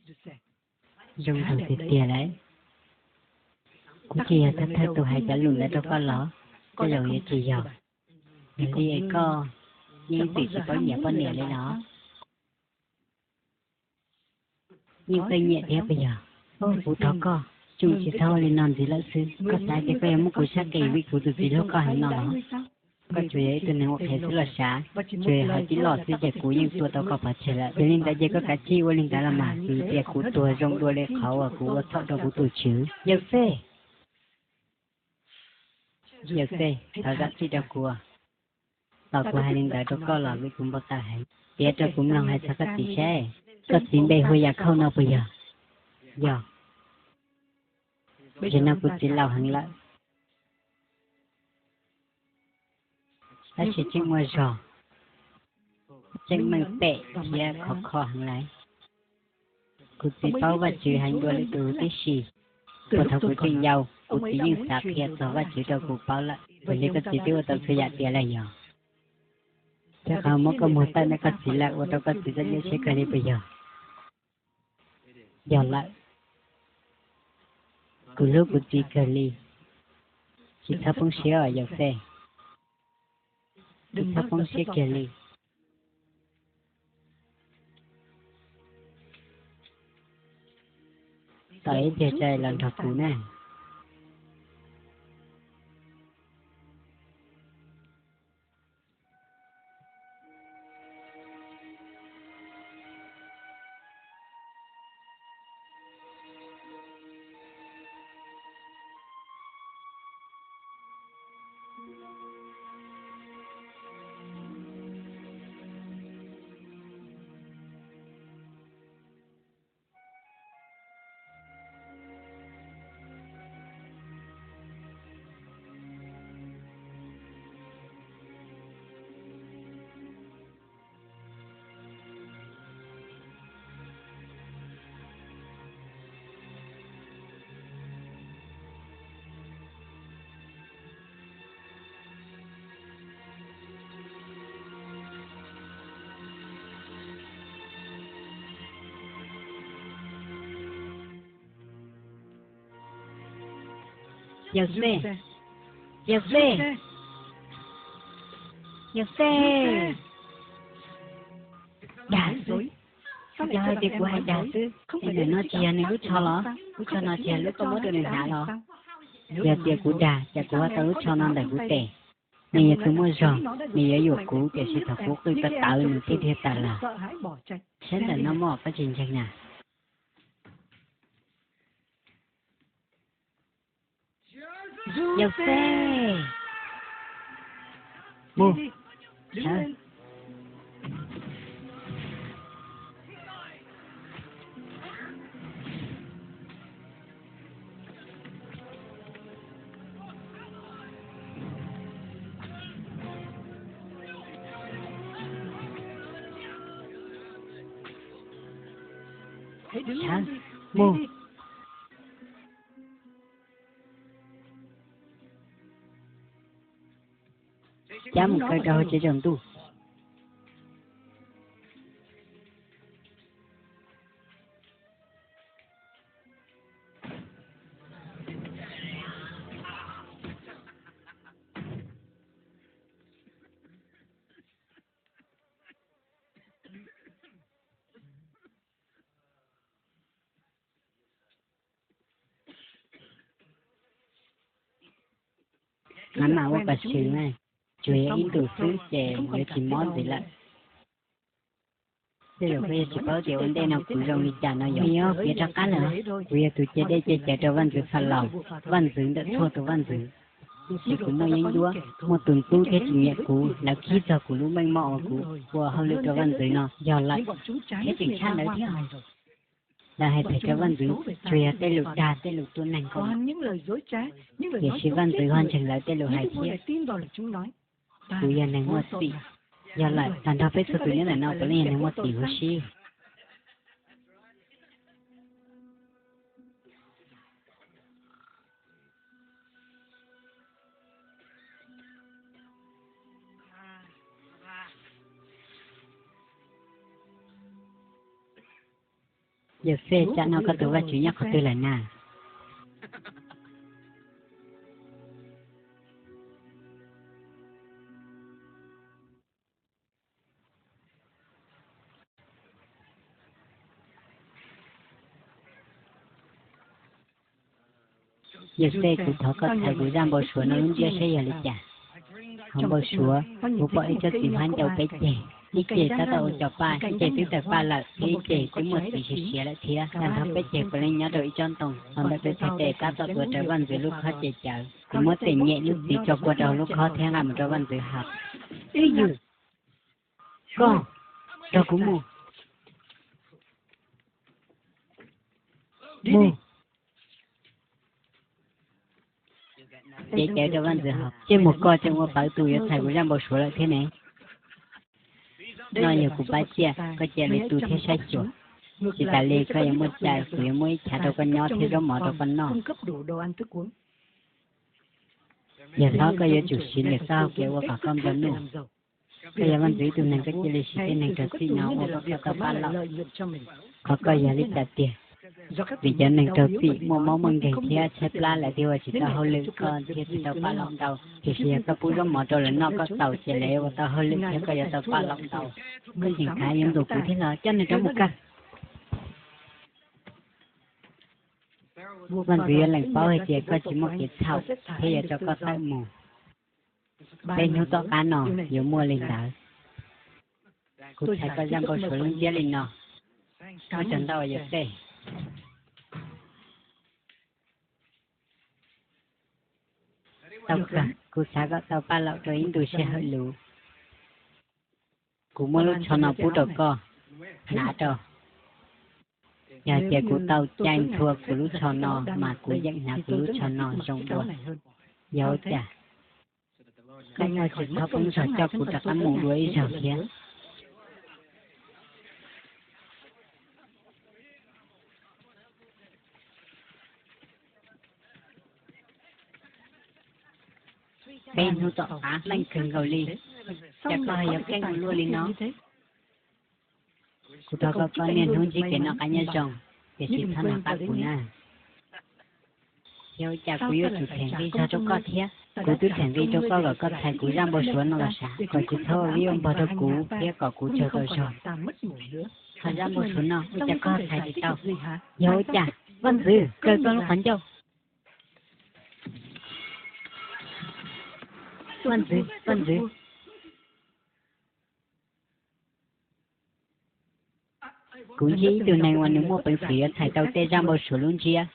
Zoo nraug tiag tiag lawm. Kuv tsis yog thawj thawj tus hais cov lus ntawd rau koj los? Tej zaum yuav tsis yog. Yog li es koj yeej ib txwm tsis paub nyiam poj niam li los? Yeej paub nyiam thiab puas yog? Kuv thov koj, tsuas tsis txhob ua li no ntxiv lawm xwb. Koj xav tias koj yuav muab kuv sab tes vim kuv tus txiv hlub koj heev no los? Koj tsuas yog ib tug neeg ua qhev xwb los sav, tsuas yog hais tib lo xwb ces kuv yeej tua tau koj pov tseg lawm. Yog li ntawd ces koj kav tsij ua li ntawd los mas, vim tias kuv tuag zoo dua li qhov uas kuv ua txhaum rau kuv tus tswv. Yawg Xej, Yawg Xej, thov zam txim rau kuv. Tos kuv hais li ntawd rau koj los vim kuv npau taws heev. Piav rau kuv mloog hais txog koj txiv seb, koj txiv npe hu Yakhauj no puas yog? Yog. Zaum no kuv txiv laus heev lawm, tab sis tseem muaj zog, tseem meej pem thiab khov kho heev lawm. Kuv txiv paub Vajtswv heev dua li tus tib si. Puag thaum kuv tseem yau, kuv txiv yeej xav qhia txog Vajtswv rau kuv paub lawm. Yog li koj txiv twb ua tau txhua yam tiav lawm yog? Rau qhov muab koj muag tawm ntawm koj txiv lawm ua rau koj txiv txom nyem siab kawg li puas yog? Yog lawm. Kuv hlub kuv txiv kawg li. Tsis txhob poob siab os Yauxej. Tsis txhob poob siab kiag li. Tos ib pliag tso los nrog kuv na. Yauxej, Yauxej, Yauxej, dag xwb. Yog hais tias kuv hais dag xwb es ntawm no tsis yog nws lub tsho los? Lub tsho no tsis yog lub koj muab rau nws hnav los? Yog tias kuv dag ces kuv ua tau lub tsho no ntawm kuv tes. Nws yog tus muaj zog, nws yuav yuam kuv, tiam sis thaum kuv qw tawv tawv nws thiaj dhia tawm los. Saib ntawm no mog, koj tsis ntseeg na. Yauxej, mus. Sawv, mus. Cab mus kaw rau hauv tsev tsaus ntuj. Maj mam ua kom swm na, tsuas yog ib ntus xwb ces yuav tsis mob ntxiv lawm. Tej zaum koj yuav tsis paub tias ua ntej no kuv zoo li cas no yog. Yog piav rov qab lawm, kuv yog tus cia dej cia cawv rau vaj ntxwv Falaus, vaj ntxwv ntawm txhua tus vaj ntxwv. Tiam sis kuv muaj yeeb ncuab, muaj tus ntxub thiab tsis nyiam kuv, lawv khib txog kuv lub meej mom uas kuv ua hauj lwm rau vaj ntxwv no. Yog lawm, thiab tseem tshaj ntawd thiab. Lawv hais phem rau vaj ntxwv tsuas yog tej lus dag tej lus tua neeg ko, tiam sis vaj ntxwv ho ntseeg lawv tej lus hais thiab. Kuv yog neeg muaj txim. Yog lawm, tag nrho peb txhua tus nyob ntawm no puav leej yog neeg muaj txim huv si. Yauxej, tsam no koj tus Vajtswv nyob qhov twg lawm na? Yauxej, kuv thov koj txhais kuv zaj npau suav no lub ntsiab saib yog li cas. Hauv npau suav kuv pom ib tsob txiv hmab ncau peb ceg, ib ceg tab tom ua cov paj, ib ceg twb tawm paj lawm, thiab ib ceg twb muaj txiv siav siav lawm thiab. Tag nrho peb ceg puav leej nyob rau ib tsob ntoo, hos ntawm peb txhais tes tab tom tuav rawv vaj ntxwv lub khob ces cawv. Kuv muab tes nyem lub txiv tso kua rau lub khob thiab nqa mus rau vaj ntxwv haus. Ib yus, koj nrog kuv mus. Mus. Cev cawv rau vaj ntxwv haus, tsej muag koj tseem ua pawv tus yuav txhais kuv zaj npau suav lawm thiab ne. No yog kuv pab tsiaj, koj cia li tu thiab saib xyuas. Tsis tas li koj yuav muaj cai, kuv yuav muab ib chav rau koj nyob thiab zaub mov rau koj noj. Yog hlob, koj yuav tsum siv lwm xab hau kev ua kom koj nplua nuj. Koj yog vaj ntxwv ib tug neeg, koj cia li siv tej neeg raug txim no ua kom koj tau paj laum. Qhov koj yog li cas tiag? Vim cov neeg raug txim muaj mob muaj nkeeg thiab tshaib plab lawm thiaj ua tsis tau hauj lwm koj thiaj tsis tau paj laum ntau. Tiam sis yog koj pub zaub mov rau lawv noj koj txaus ces lawv yuav ua tau hauj lwm thiab koj yuav tau paj laum ntau. Koj tseem khav yuav nkaum kuv thiab los coj neeg rov mus kawg. Vaj ntxwv yuav lees paub hais tias koj tsis muaj kev txhaum thiab yuav tso koj tawm mus. Peb hnub tom qab no yuav muaj li ntawd. Kuv txhais koj zaj npau suav lub ntsiab li no. Ua tsaug ntau Yauxej. Tau kawg, kuv xav kom tau paj laum rau ib ntu sij hawm luv. Kuv muab lub tsho no pub rau koj, hnav rau. Yog hais tias kuv tau cai nthua kuv lub tsho no mas kuv yeem hnav kuv lub tsho no zoo dua. Yog ua cas koj tsis txhob poob zog coj kuv rov qab mus dua ib zaug thiab? Peb hnub tom qab leej kawg nkaus li, cas koj yuav keej ua luaj li no? Kuv thov koj niaj hnub ntsib kev noj qab nyob zoo, tiam sis txhob nco qab kuv na. Yog ua cas kuv yuav tsum them nqi zog rau koj thiab? Kuv twb them nqi rau koj kom koj txhais kuv zaj npau suav no los sav, kom tsis txhob ua vij ua npog rau kuv thiab kom kuv tsaug tau zog. Ho zaj npau suav no ua cas koj txhais tsis tau? Yog ua cas? Vaj ntxwv, kaw koj lub qhov ncauj. Vaj ntxwv, vaj ntxwv. Kuv ntsib ib tug neeg uas nws muaj peev xwm yuav txhais tau tej zaj npau suav lub ntsiab.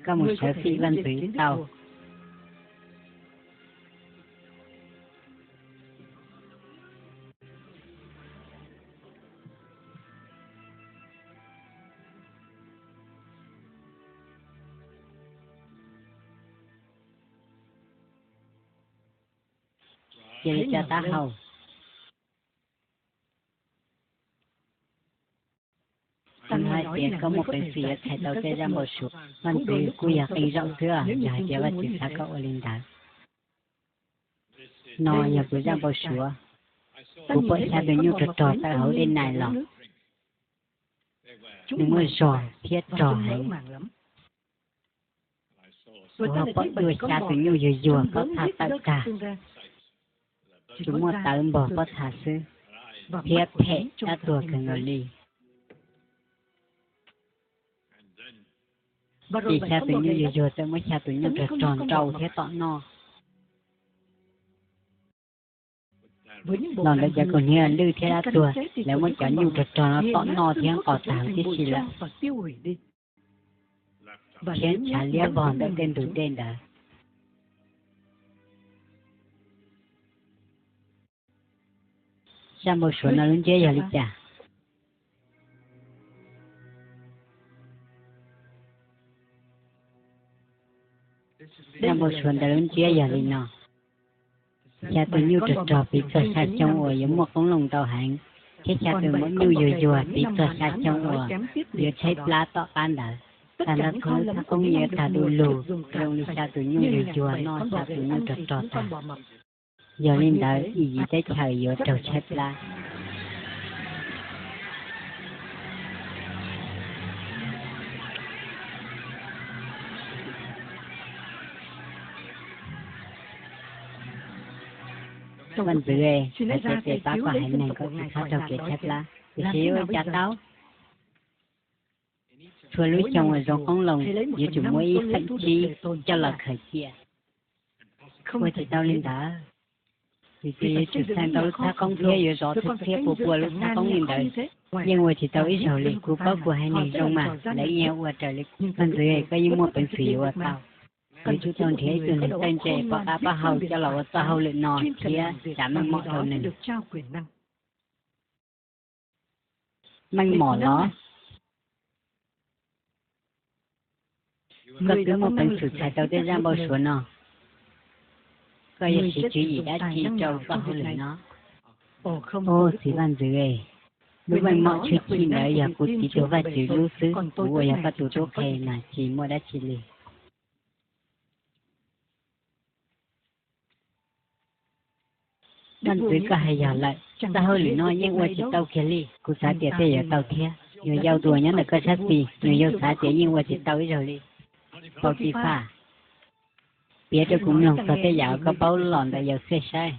Koj mus sawv fim vaj ntxwv tau. Cia li tso taub hau. Kuv hais tias koj muaj peev xwm yuav txhais tau tej zaj npau suav. Vaj ntxwv, kuj yog qee zaum xwb, yog hais tias Vajtswv xav kom ua li ntawd. No yog kuv zaj npau suav. Kuv pom xya tus nyuj rog rog tawm hauv dej Nais los. Nws muaj zog thiab rog heev. Kuv ho pom dua xya tus nyuj yuag yuag pob txha tawm tag, tsuas muaj tawv npog pob txha xwb, thiab phem dab tuag kawg nkaus li. Ces xya tus nyuj yuag yuag txawm muab xya tus nyuj rog rog nrau thiab tom noj. Los ntawm cov kaus hniav lwj thiab dab tuag, lawv muab cov nyuj rog rog no tom noj thiab nqos tag huv tib si lawm, thiab ntshav liab vog ntawm tej ntug dej ntawd. Zaj npau suav no lub ntsiab yog li cas? Zaj npau suav ntawm lub ntsiab yog li no: xya tus nyuj rog rog piv txog xya xyoo uas yuav muaj qoob loo ntau heev, thiab xya tus maum nyuj yuag yuag piv txog xya xyoo uas yuav tshaib plab tom qab ntawd. Tag nrho txhua lub txhab qoob yuav tag du lug zoo li xya tus nyuj yuag yuag noj xya tus nyuj rog rog tag. Yog li ntawd Iziv teb chaws yuav raug tshaib plab. Vaj ntxwv, hais tias pab koj haiv neeg kom tsis txhob raug kev tshaib plab, tiam sis yuav ua cas tau? Txhua lub xyoo uas zoo qoob loo yuav tsum muab ib feem tsib coj los khaws cia. Ua tsis tau li ntawd, vim tias yuav tsum xaj ntau lub txhab qoob thiab yuav zov txhiab pua pua lub txhab qoob li ntawd. Yeej ua tsis tau ib zaug li. Kuv paub kuv haiv neeg zoo mas lawv yeej ua raws li. Vaj ntxwv, koj yeej muaj peev xwm yuav ua tau. Yuav tsum tau nrhiav ib tug neeg txawj ntse paub qab paub hau coj los ua txoj hauj lwm no thiab tsa meej mom rau nws. Meej mom los? Koj twb muaj peev xwm txhais tau tej zaj npau suav no, koj yuav siv tswv yim dab tsi rau txoj hauj lwm no? Au, txiv vaj ntxwv, lub meej mom tshwj chim ntawd yog kuv txiv tug Vajtswv lub xwb, kuv uas yog koj tus tub qhe mas tsis muaj dab tsi li. Vaj ntxwv, koj hais yog lawm, txoj hauj lwm no yeej ua tsis tau kiag li. Kuv xav tias tej yuav tau thiab. Nyuam yaus tuaj nyob ntawm koj sab xis, nyuam yaus xav tias yeej ua tsis tau ib zaug li. Paus Tis Faj, piav rau kuv mloog txog tej yam koj paub los ntawm Yauxej saib.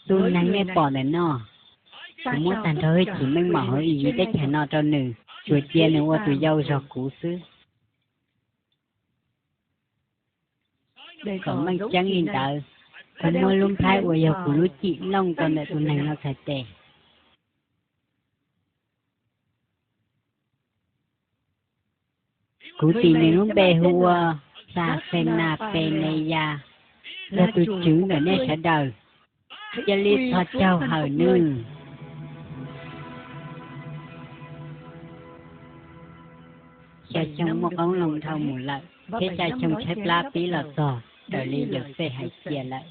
Tus neeg nej pom ntawm no, kuv muab tag nrho hwj chim meej mom hauv Iziv teb chaws no rau nws, tsuas cia nws ua tus yau zog kuv xwb. Kom meej tseeb li ntawd, kuv muab lub nplhaib uas yog kuv lub cim looj rau ntawm tus neeg no txhais tes. Kuv tis nws lub npe hu ua Xaxenas Peneyas, yog tus tswv ntawm nej sawv daws. Cia li txhos caug hawm nws. Xya xyoo muaj qoob loo dhau mus lawm, thiab xya xyoo tshaib plab pib los txog raws li Yauxej hais cia lawm.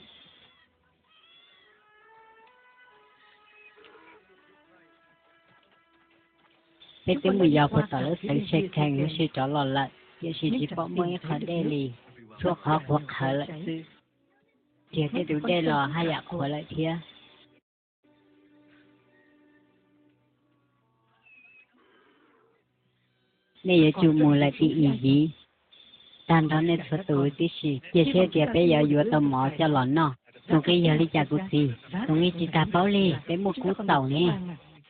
Peb twb mus yos puag tom lub xeev Sekhees lub sij rov los lawm, tiam sis tsis pom muaj ib qho dej li, txhua qhov qhuav qhawv lawm xwb. Tiag, tej tus dej los haj yam qhuav lawm thiab. Nej yuav tsum mus lawm tim Iziv, tag nrho nej txhua tus tib si. Cia siab tias peb yuav yuav tau mov coj los noj. Tus nqi yog li cas kuv txiv? Tus nqi tsis tas paub li, peb muaj kub txaus ne.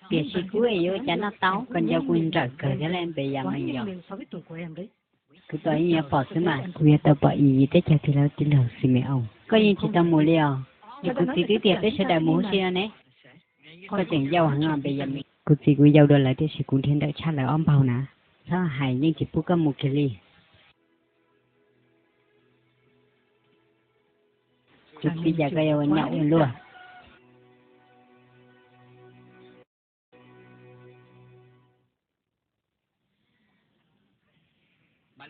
Tiam sis kub yuav ua cas noj tau? Koj nco kuv nrawm kawg thiab lawm Npeyas Mees yom. Kuv tau ib nyuag pom xwb mas, kuv yuav tau pom Iziv teb chaws tig lawv tij laug Xime-oos. Koj yeej tsis tau mus li os? Es kuv txiv twb tias peb sawv daws mus huv si no ne. Koj tseem yau heev os Npeyas Mees. Kuv txiv, kuv yau dua lawv tiam sis kuv dhia ntawm tshaj lawv ob npaug na. Txhob hais, yeej tsis pub koj mus kiag li. Kuv txiv, cas koj yuav ua nyaum ua luaj?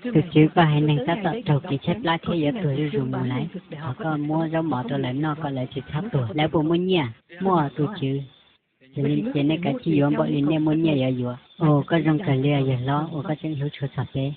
Tus tswv, koj haiv neeg tab tom raug kev tshaib plab thiab yuav tuag zuj zus mus lawm. Thov koj muab zaub mov rau lawv noj kom lawv tsis txhob tuag. Lawv puas muaj nyiaj? Muaj tus tswv. Yog li ces nej kav tsij yuav npaum li nej muaj nyiaj yuav yuav. Ua koj zoo kawg li yawg hlob uas koj tseem hlub tshua txog peb.